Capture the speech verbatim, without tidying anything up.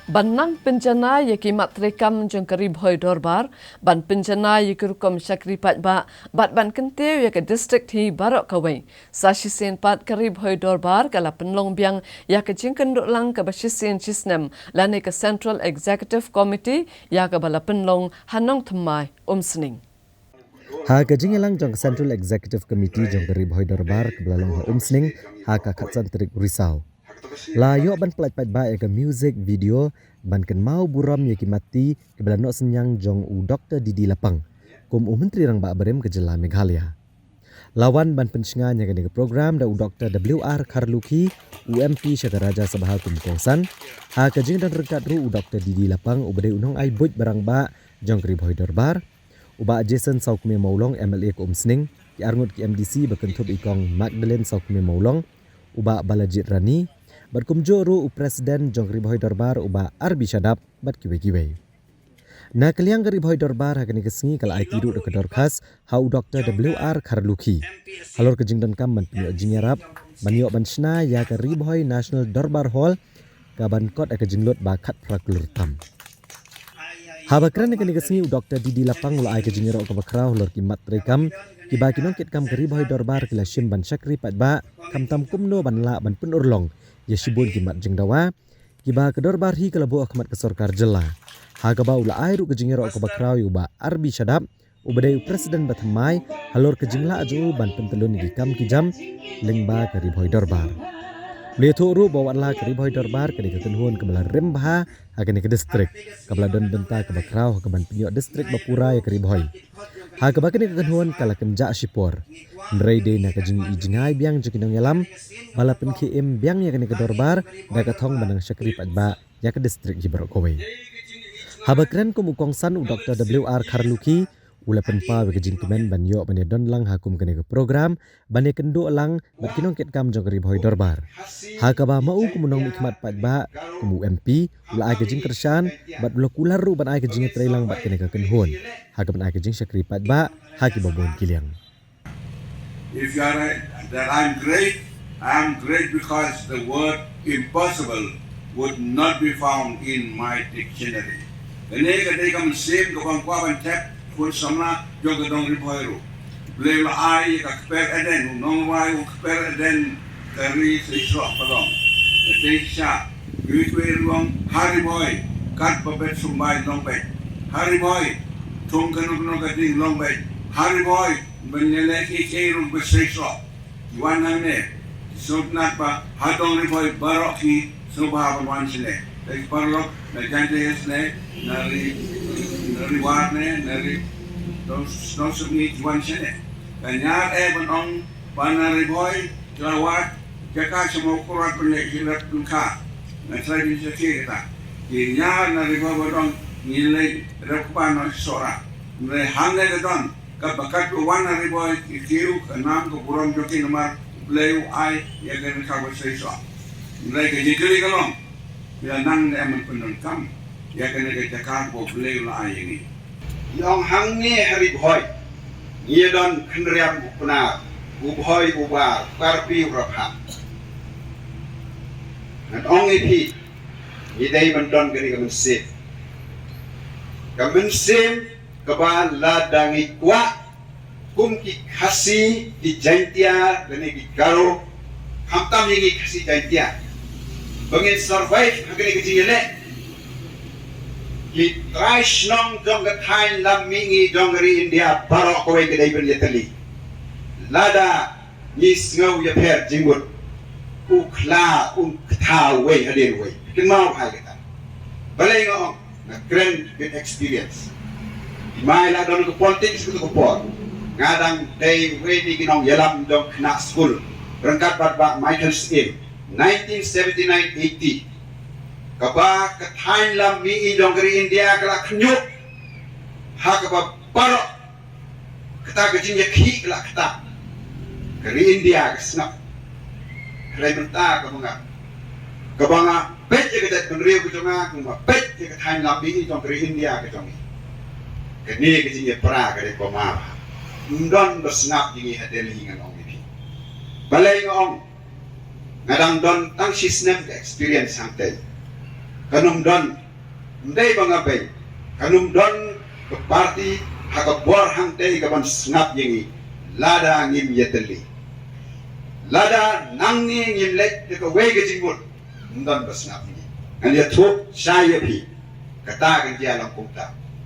Ban nang pynjanai ïa ki mat treikam jong ka Ri Bhoi Dorbar, ban pynjanai ïa ki rukom shakri paidbah, bad ban kyntiew ïa ka district hi baroh kawei. Sa shisien pat ka Ri Bhoi Dorbar ka la pynlong biang ïa ka jingkynduh lang kaba shisien shisnem lane ka Central Executive Committee ïa kaba la pynlong ha Nongthymmai, Umsning. Ha ka jingïalang jong ka Central Executive Committee jong ka Ri Bhoi Dorbar kaba la long ha Umsning ha ka khatsan tarik Risaw, la ïoh ban pyllait paidbah ïa ka music video ban kynmaw burom ïa ki matti kiba la noh synñiang jong u Doktor D D Lapang kum u Myntri Rangbah barim ka jylla Meghalaya. La wan ban pynshngaiñ ïa kane ka program da u Doktor W R Kharlukhi, u M P sha ka Rajya Sabha kum u kongsan. Ha ka jingdon ryngkat ruh u Doktor D D Lapang uba dei u nongai buit ba rangbah jong ka Ri Bhoi Dorbar, u Bah Jason Sawkmie Mawlong, M L A ka Umsning, ki arngut ki M D C ba kynthup i Kong Magdalene Sawkmie Mawlong, u Bah Balajied Rani, bad kumjuh ruh u President jong ka Ri Bhoi Dorbar u Bah R B Shadap bad kiwei kiwei. Na ka liang ka Ri Bhoi Dorbar ha kane ka sngi ka la aiti ruh da ka dorkhas ha u Doktor W R Kharlukhi halor ka jingdonkam ban pynïoh jingïarap ban ïoh ban shna ïa ka Ri Bhoi National Dorbar Hall, ka ban kot ha ka jinglut ba khatphra klur tam. Haba kren ha kane ka sngi u Doktor D D Lapang u la ai ka jingïaroh kaba khraw halor ki mat treikam kiba ki nongkitkam ka Ri Bhoi Dorbar ki la shim ban shakri paidbah, khamtam kumno ban lah ban pynurlong ïa shibun ki mat jingdawa kiba ka dorbar hi ka la buh ha khmat ka sorkar jylla. Ha kaba u la ai ruh ka jingïaroh kaba khraw ïa u Bah R B Shadap uba dei u President ba thymmai halor ka jinglah jong u ban pyntyllun ïa ki kam ki jam lyngba ka Ri Bhoi Dorbar. U la ïathuh ruh ba wat la ka Ri Bhoi Dorbar ka dei ka kynhun kaba la rim bha ha kane ka district, kaba la don bynta kaba khraw ha kaban pynïoh district ba pura ïa ka Ri Bhoi. Ha kaba kane ka kynhun ka la kynjah shipor, hynrei dei na ka jingïohi jngai biang jong ki nongïalam ba la pynkhie im biang ïa kane ka dorbar da ka thong ban nang shakri paidbah ïa ka district hi baroh kawei. Haba kren kum u kongsan u Doktor W R Kharlukhi u la pynpaw ïa ka jingkmen ban ïoh ban ïadon lang ha kum kane ka program ban ïakynduh lang bad ki nongkitkam jong ka Ri Bhoi Dorbar. Ha kaba ma u kum u nongmihkhmat paidbah, kum u M P, u la ai ka jingkyrshan bad u la kular ruh ban ai ka jingïatreilang bad kane ka kynhun ha kaban ai ka jingshakri paidbah ha kiba bun ki liang. If you are right, that I'm great, I'm great because the word impossible would not be found in my dictionary. Kane ka dei ka mynsiem kaba nga kwah ban thep khun samla jong ka dong Ri Bhoi ruh. Blei u la ai ïa ka kper Eden, u nongrwai u kper Eden ka ri Seisoh ka long. Ka dei sha, ïa kiwei ruh ong ha Ri Bhoi, kat ba bet sumbai long bet. Ha Ri Bhoi, thung kano kano ka ding long bet. Ha Ri Bhoi, ban ïaleh kiei kiei ruh ba seisoh. Ki wan hangne, sngewtynnat ba ha dong Ri Bhoi baroh ki sngewbha ban wan shane. Dei ki paralok na Jaintia Hills ne, na Ri, na Ri War ne, na Ri Dong, Dongsuk ne ki wan shane. Ka ñiar eh ban ong ba na Ri Bhoi ki la wad jaka sha Mawkyrwat ban leit ki rep lyngkha. Nga trai ban sakhi kata. Ki ñiar na Ri Bhoi ba dong ngi leit rep kba na Sohra. Hynrei hangne ka don kaba kat ba wan na Ri Bhoi ki kiew ka nam ka burom jong ki namar Blei u ai ïa ka ryngkat ba seisoh. Hynrei ka jingkylli ka long, phi la nang ne em ban pyndonkam ïa kane ka jaka ba Blei u la ai ïa ngi? Ngi ong hangne ha Ri Bhoi ngi ïa don khynriam u Pnar, u Bhoi, u Bar, u Karbi, u Rabha. Ngan ong ïa phi, ngi dei ban don kane ka mynsiem. Ka mynsiem kaba lada ngi kwah kum ki Khasi, ki Jaintia lane ki Garo, khamtam ïa ngi Khasi Jaintia, ba ngin survive ha kane ka jingïaleh. Ki trai shnong jong ka thaiñ lam mihngi jong ka ri India baroh kawei ki dei ban ïatylli. Lada ngi sngew ïapher jingmut, u khla un ktha uwei hadien uwei. Kynmaw bha ïa kata. Balei nga ong, nga kren with experience. Ïa ma la don ka politics kata ka por, nga dang dei uwei na ki nongïalam jong khynnah skul ryngkat bad Bah Michael Syiem, nineteen seventy-nine eighty, kaba ka thaiñ lam mihngi jong ka ri India ka la khynñiuh ha kaba baroh kata ka jingïakhih ka la ktah. Ka ri India ka sngap. Hynrei mynta kaba nga, kaba nga peit ïa ka jaitbynriew ka jong nga, kaba peit ïa ka thaiñ lam mihngi jong ka ri India ka jong ngi, kane ka jingïapra ka dei kaba ma bha. Ym don ba sngap ïa ngi ha Delhi, ngan ong ïa phi. Balei nga ong? Nga dang don tang shisnem ka experience hangtei. Kan ym don, ym dei ba nga bei, kan ym don ka party ha ka bor hangtei ka ban sngap ïa ngi lada ngim ïatylli. Lada nangne ngim leit da kawei ka jingmut, ym don ba sngap ïa ngi. Ngan ïathuh shai ïa phi, kata kan jia lang kumta.